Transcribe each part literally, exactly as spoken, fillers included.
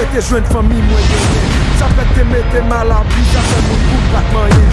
Te jwenn fanmi mwen genyen. Chaplèt te mete m alabri, sa fè moun pou m pa t manyen.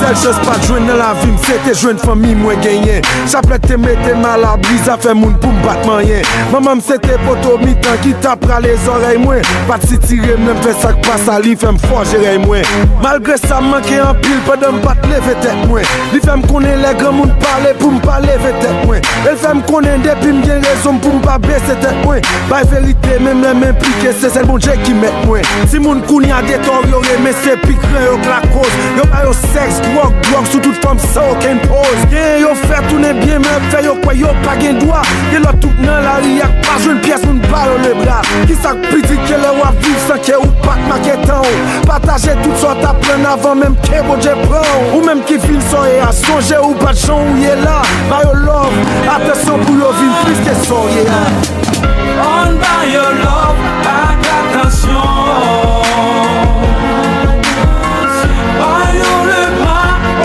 Sèl chans pa t jwenn nan lavi m, se te jwenn fanmi mwen genyen. Chaplèt te mete m alabri, zafè moun pou m pa t manyen. Manman m se te poto mitan ki t ap rale zòrèy mwen. Pa t sitire m, lè m fè sa k pa sa, li fè m fòje rèy mwen. Malgre sa, m manke anpil pandan m pa t leve tèt mwen. Li fè m konnen lè granmoun pale pou m pa leve tèt mwen. E l fè m konnen depi m gen rezon m pou m pa bese tèt mwen. Bay verite menm lè m enplike, se sèl Bondye ki mèt mwen. Timoun kounye a deteryore, men se pi gran yo k lakoz. Yo ba yo sèks, dwòg, dwòg sou tout fòm san okenn poz. Genyen yo fè tounen byen, men fè yo kwè yo pa gen dwa. Gen lòt tout nan lari a k pa jwenn pyès moun ba yo lebra. Kisa k pi di ke lè w ap viv san ke ou pa t make tan w? Pataje tout sa w t aprann avan menm ke Bondye pran w. Ou menm ki fin sa w ye a, sonje ou pa t jan w ye la. Ba yo love, atansyon pou yo vin plis ke sa w ye a. Ann ba yo love ak atansyon. Ba yo lebra,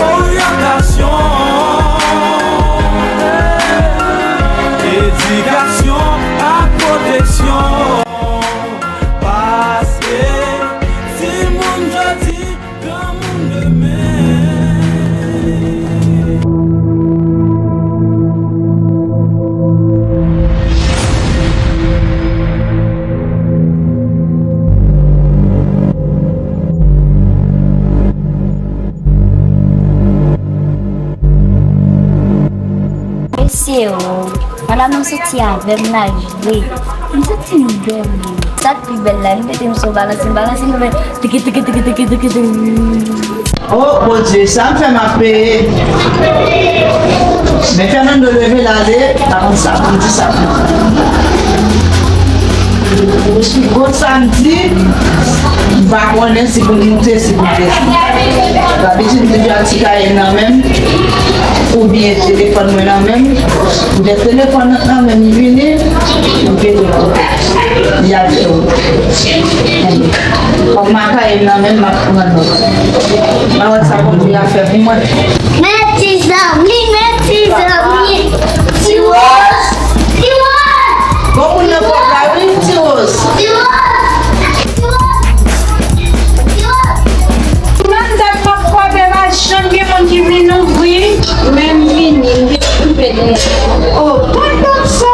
oryantasyon, edikasyon ak pwoteksyon. Paske timoun jodi, granmoun demen. Mesye o, madanm nan soti avè m la jwe. M soti m dòmi. Sa k pi bèl la, li mete m sou balanse, m balanse, m fè tiki, tiki, tiki, tiki, tiki, tiki. Oh, Bondye, sa m fè m ap peye. Men Fernando leve l ale, pa konn sa pou l di sa pou l. Gwo samdi, m pa konnen si pou l moute, si pou l desann. Dabitid, m toujou ak ti kaye nan men m, oubyen telefòn mwen nan men m. Lè telefòn nan men m vini, m pete kote. Y ap jwe. Kòm m ak kaye m nan men m, m ap pran nòt. M a wè sa Bondye a fè pou mwen. Men ti zanmi, men ti zanmi. Ti Wòz, Ti Wòz. Bon moun nan pòt la wi, Ti Wòz. Ti Wòz, Ti Wòz, Ti Wòz. Manzè pa kwape, pa janm gen moun ki vin ouvri. Men m vini, m vin koupe dèyè. Oh, pa konn sa.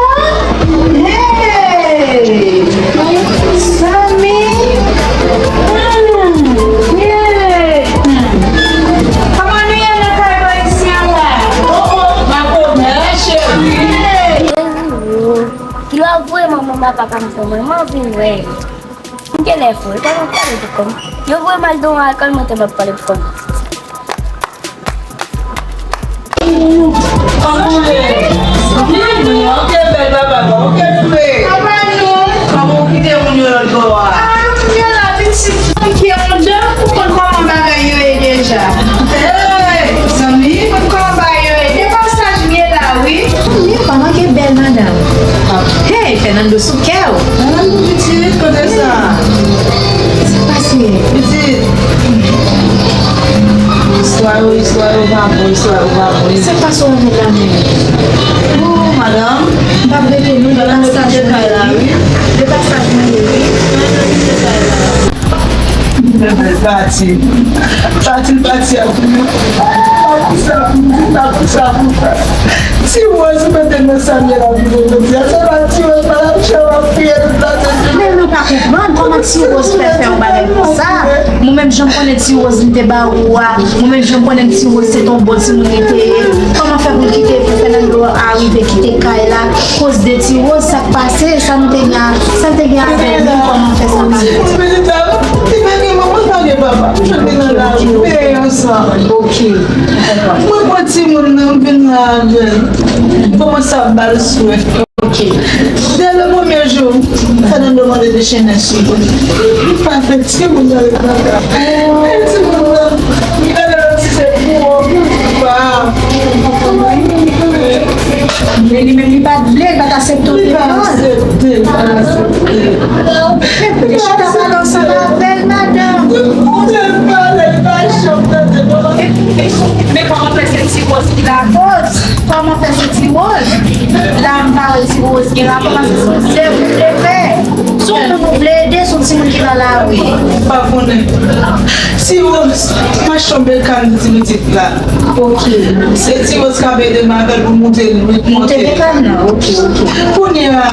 Hey! Zanmi. Hmm, yeah. Hmm. Kòman nou ye nan kay Ayisyen an la? Oh, oh, ma commère chérie. Hey! Kilè w ap voye manman m ak papa m pran mwen, m anvi wè. M gen lè fou, e pa m ap pale pou kò m. Yo voye m al nan yon alkòl, mwen te m ap pale pou kò m. Anboule. Ok, bèl papa, ok, frè. Papa nou. Kòman w kite moun yo lòt bò a? Ah, moun yo la, pitit. Ki on dè, ou konn kòman bagay yo ye deja. Hey, zanmi, konn kòman bagay yo ye. Depasaj m ye la, wi. Wi, pa manke bèl madanm. Hey, Fernando sou kè w. Fernando pitit, kote sa? Sa k pase? Pitit. Istwa yo, istwa yo pa bon, istwa yo pa bon. Sa k pase w avèk la menm? Oh, madanm. M p ap rete non, depasaj mwen ye wi. Depasaj mwen ye wi. Bèl pati. Pati l pati ak ou. Pa pou sa pou di, pa pou sa pou fè. Ti Wòz mete nan sa m ye la pou jodi a. Se pa Ti Wòz, pa la chè w ap kriye tout la tèt. Men nou pa konprann kòman Ti Wòz fè fè yon bagay konsa. Mwen menm jan m konnen Ti Wòz m te ba ou a. Mwen menm jan m konnen Ti Wòz se t on bon timoun li te ye. Kòman fè pou l kite, pou Fernando arive kite kay la? Koz de Ti Wòz, sa k pase? Sa nou te gen a, sa l te gen avè l menm, kòman fè sa pase? Ti moun pitit la, li pa gen manman, li pa gen papa. Li fèk vin nan lari, nou peye ansanm. Ok. Mwen pran timoun nan, m vin la avè l. M kòmanse ap ba l swen. Ok. Dè le premye jou, Fernando mande de chen nan sou. Li pa fè timoun nan ret nan kay. Timoun nan, li pa nan ti se pou ou, pa. Men li menm li pa t vle, li pa t aksepte. Li pa aksepte, li pa aksepte. Li chita pale ansanm avè l, madanm. Li pale, li pa janm tande non. Men kòman fè se ti Rose ki lakoz? Kòman fè se ti Rose? La m pa wè ti Rose gen rapò, paske se yon zèv ou vle fè. Se yon moun ou vle ede, se yon timoun ki nan lari. Pa konnen. Ti Rose, m achte yon bekàn pou ti pitit la. Ok. Se ti Rose k ap ede m avè l pou moute l, moute. Moute bekàn nan, ok, ok. Kounye a,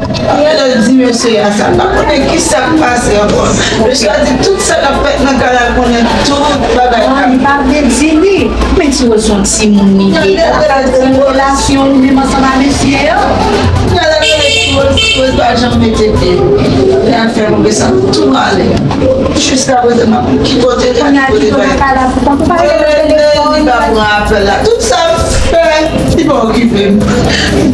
kounye a lè l di mesye a sa, m pa konnen ki sa k pase ankò. Mesye a di tout sa k ap fèt nan kay la, l konnen tout bagay. Ah, li pa vle di li. Men ti Rose se yon timoun li ye. Li pa ka gen relasyon li menm ansanm a mesye yo. Kounye a lè l rele ti Rose, ti Rose pa janm mete pye. Li al fè konplis sa tou ale. Jiskaprezan m ap ki kote li, ki kote li pa. Li pa pran apèl la. Tout sa m fè, li pa okipe m.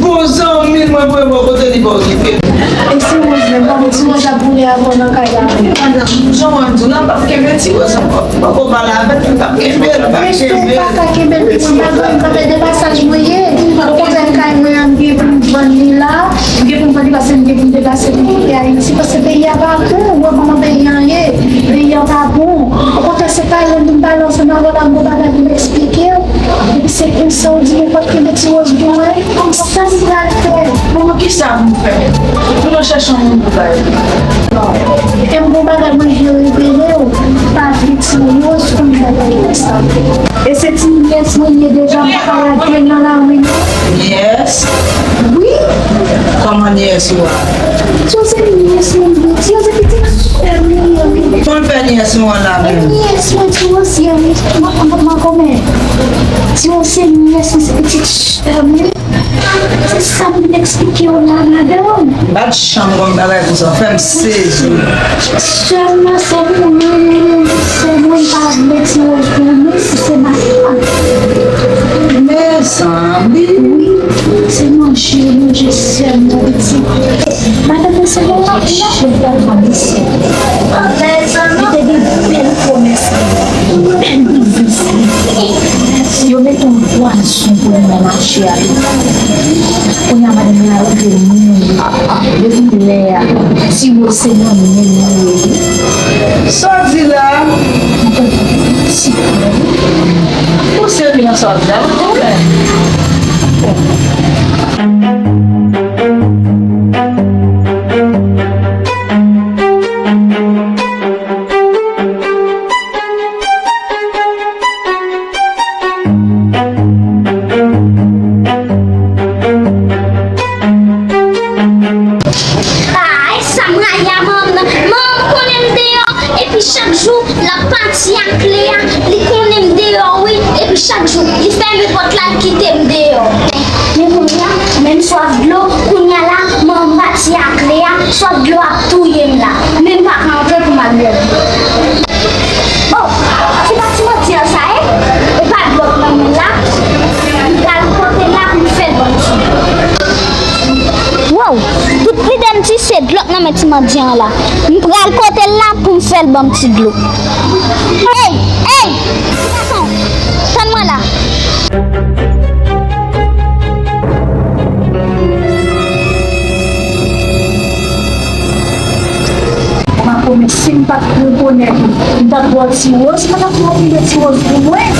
Bon zanmi mwen, mwen bò kote li pa okipe m. E si Rose menm, pa ti Rose ap boule avè w nan kay la? Madanm, jan mwen di w la, m p ap kenbe ti Rose ankò. M poko pale avè l, m p ap kenbe l, m p ap kenbe l. Mesye, ou pa ka kenbe l pou mwen, madanm, m pa fè de pasaj mwen ye. Okontrè, kay mwen an, m gen pou m vann li la. M gen pou m vann li paske m gen pou m deplase pou m kite Ayiti, paske peyi a pa bon, ou wè kòman peyi a ye, peyi a pa bon. Okontrè, se pale m vin pale ansanm avè w la, m gon bagay pou m eksplike w. Epi se konsa w di m ou p ap kenbe ti Rose pou mwen? Sa m pral fè? Bon, kisa pou m fè? Pou nou chèche yon moun pou bay. E m gon bagay mwen vle revele w, pa vle ti Rose konn bagay sa. E se ti nyès mwen ye deja, m pa ka lage l nan lari non. Nyès? Wi. Kòman nyès ou a? Ti Rose se nyès mwen, wi. Ti Rose se pitit sè m li ye, wi. Kòman fè nyès ou an la menm? Nyès mwen, Ti Rose ye, wi. Mwen, mwen, mwen kòmè. Ti Rose se nyès mwen, se pitit sè m li. Se sa m vin eksplike w la, madanm. M pa t janm konn bagay konsa, fè m sezi. Sèlman se mwen, se mwen pa vle ti Rose pou mwen, si se madanm. Mezanmi. Wi, se manje, manje sèlman, pitit. Madanm, se bon, manje. Li te gen bèl pwomès, bèl biznis. Yo mete yon pwason pou li nan mache a. Kounye a madanm nan rive mouri. Depi lè a, ti Rose se nan men li ye. Sa w di la? Ou serye nan sa w di la? Ou konprann? Ay, sa m rayi a manman m nan. Manman m konnen m deyò, epi chak jou l ap pati ak Lea, li konnen m deyò wi, epi chak jou li fèmen pòt la, l kite m deyò. Men kounye a, menm swaf dlo, kounye a la, manman m pati ak Lea, swaf dlo ap touye m la. Men m pa ka antre pou m al bwè dlo. Oh, se pa ti manti an sa ye? E pa dlo k nan men l la? M pral pote l la pou m fè l ban m ti dlo. Wow, tout lide m ti se dlo k nan men ti manti an la. M pral pote l la pou m fè l ban m ti dlo. Ey, ey, ti gason, tann mwen la. Makomè, si m pa t rekonèt ou, m t ap ba w ti Rose, m pa t ap ba w pile ti Rose pou mwen.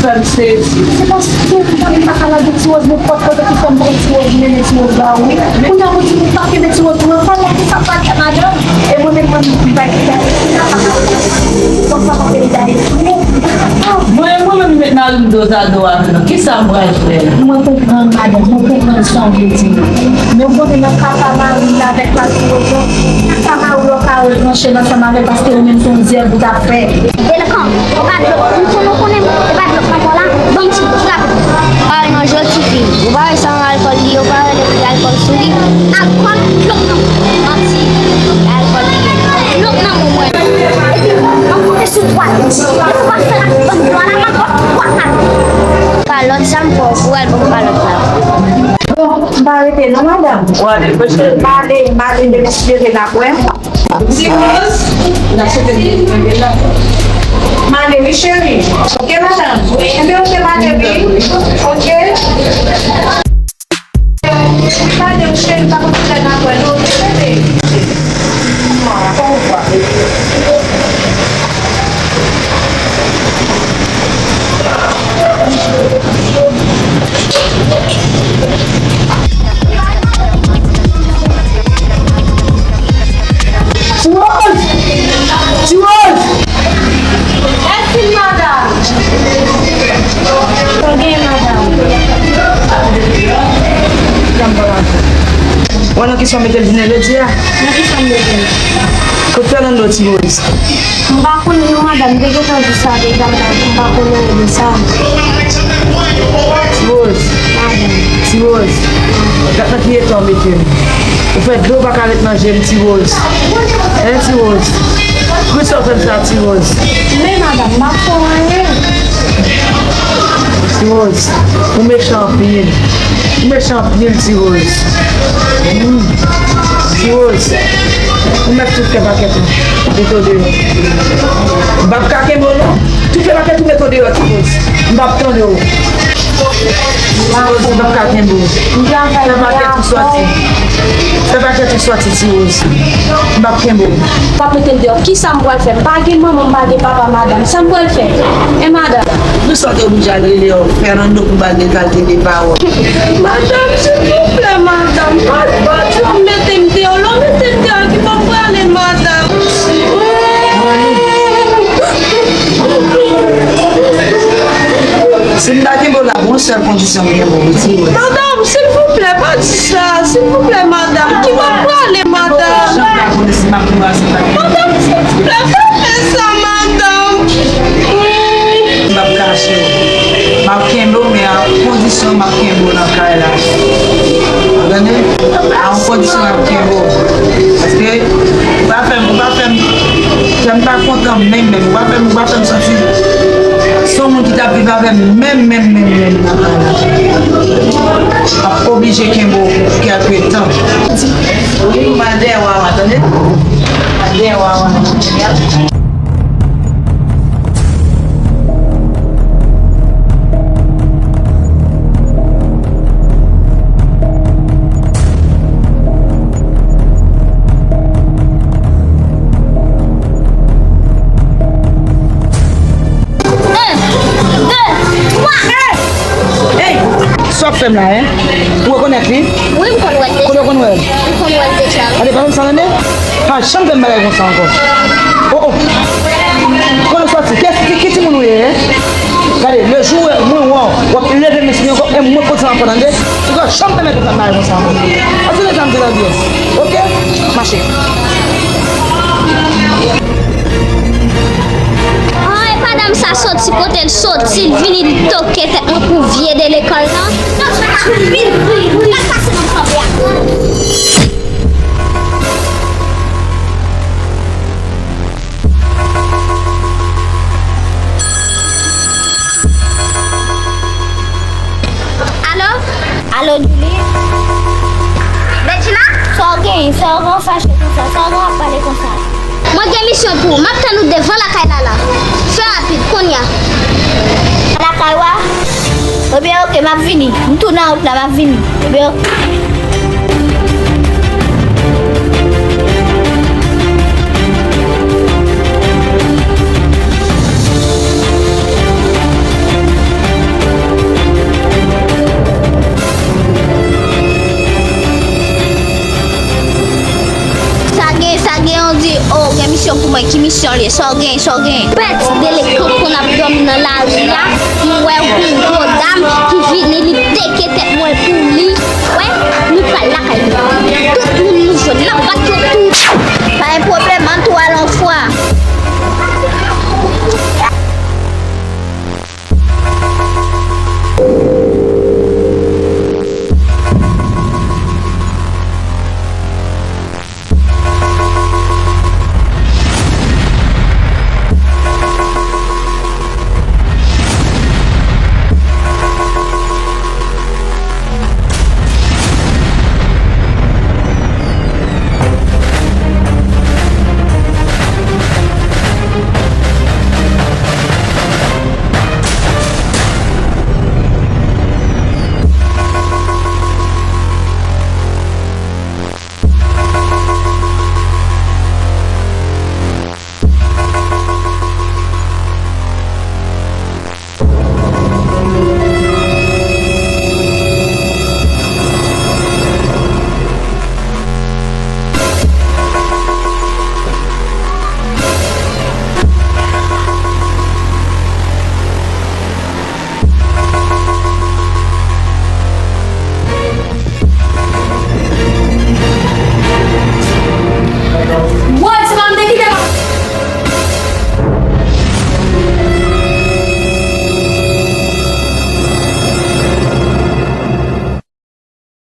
Fè m sezi. Se paske m pa, m pa ka lage ti Rose nenpòt kote ki fè m pran ti Rose, m mennen ti Rose ba ou wi. Kounye a ou di m ou p ap kenbe ti Rose pou mwen, fò w wè ki sa m pral fè madanm. E mwen menm, mwen, m pa kite. Konsa m ap fè li gade. Mwen, mwen menm, m met mari m dozado avè nou. Kisa m pral fè? Mwen konprann, madanm, mwen konprann sa w vle di. Men w konnen nan ka pa mari l avèk Marie Rozo, ka mari w ka retranche l ansanm avè l paske ou menm se yon zèv ou t ap fè. Delekan, e pa dlo, m konnen, ou konnen m, e pa dlo k nan kò la, ban m ti dlo rapid. Parèy yon jòl tifi, ou pa wè san alkòl li ye, ou pa wè le pri alkòl sou li. Alkòl, dlo k nan, manti, alkòl li ye. Dlo k nan men mwen. Epi, m ap konte sou twa, epi w ap fè l ak bann dlo a la, m ap ba w twa kado. Kalòt sa m fè w pou w al ban m kalòt la. Bon, m pa rete non, madanm. Male, male, depi espere n ap wè. Ti Rose. Male, wi, cheri. Ok, madanm. Enben, ok, male, wi. Ok. Male, wi, cheri, pa konn si n ap wè, non, ok, bebe. Mwa, pa ou vwa. Ti Rose! Ti Rose! Èske madanm? Sa gen madanm? Wè nan kisa w mete l jounen jodi a? Nan kisa m mete l? Kot Fernando, Ti Rose? M pa konnen non madanm, m te gentan di sa deja, m pa konnen anyen de sa. Ti Rose. Madanm. Ti Rose. Gad nan ki eta w mete m. Ou fè dlo pa ka ret nan je m, Ti Rose. Hein, Ti Rose? Poukisa w fè m sa, Ti Rose? Men madanm, m pa fè w anyen. Ti Rose, ou mechan anpil. Ou mechan anpil, Ti Rose. Hmm. Ti Rose, ou mèt tou fè pakèt ou mete w deyò. M p ap ka kenbe w non. Tou fè pakèt ou mete w deyò, Ti Rose. M p ap tande w. Ti Rose, m p ap ka kenbe w. Fè pakèt ou sòti. Fè pakèt ou sòti, Ti Rose. M p ap kenbe w. W ap mete m deyò. Kisa m pral fè? M pa gen manman, m pa gen papa, madanm. Sa m pral fè? E madanm? Poukisa w te oblije al rele Fernando pou m ba l de kalite de pawòl? Madanm, silvouplè, madanm. Pa, pa di w mete m deyò. Lè w mete m deyò, ki bò m prale, madanm? Si m ta kenbe w la, gon sèl kondisyon m gen pou w, Ti Rose. Madanm, silvouplè, pa di sa. Silvouplè, madanm. Ki bò m prale, madanm? Madanm, silvouplè, pa fè sa, madanm. M p ap kache w. M ap kenbe w, men a kondisyon m ap kenbe w nan kay la. Ou tande? A yon kondisyon m ap kenbe w. Paske ou pa fè m, ou pa fè m, fè m pa kontan menm, menm. Ou pa fè m, ou pa fè m santi se yon moun ki t ap viv avè m menm, menm, menm, menm nan kay la. M ap oblije kenbe w pou kèlke tan. Wi, m al dèyè Wawa, tande? M al dèyè Wawa. Sa w ap fè m la, en? Ou rekonèt li? Wi, m konn wè l deja. Kote w konn wè l? M konn wè l deja, wi. Gade, pa fè m sa tande. Pa janm fè m bagay konsa ankò. O, o. Kote w sòti? Ki, ki, ki timoun ou ye, en? Gade, le jou mwen wè w, w ap leve men sou mwen ankò, e mwen pote sa ankò, tande? Ou pa janm pèmèt ou fè m bagay konsa ankò. Èske w tande sa m di w la byen? Oke? Mache. An, e pa dam sa soti kote l soti, l vini, l toke tèt mwen pou vye de lekòl lan. Vin, vin, vin, pase nan kanpe a. Alo? Alo, Julie? Bedjina? Sa w gen? Sa w gen fache konsa? Sa w gen ap pale konsa? Mwen gen misyon pou ou. M ap tann ou devan lakay la la. Fè rapid, kounye a. Lakay w a? Ebyen, oke, m ap vini. M tou nan wout la, m ap vini. Ebyen, oke. Sa gen, sa gen, on di, oh, gen misyon pou mwen, ki misyon l ye? Sa w gen, sa w gen? Pèt de lekòl konn ap dòmi nan lari a, m wè yon gwo dam ki vini, li teke tèt mwen pou li. Wè, nou pral lakay nou. Tout moun nou jwenn, n ap bat yo tout.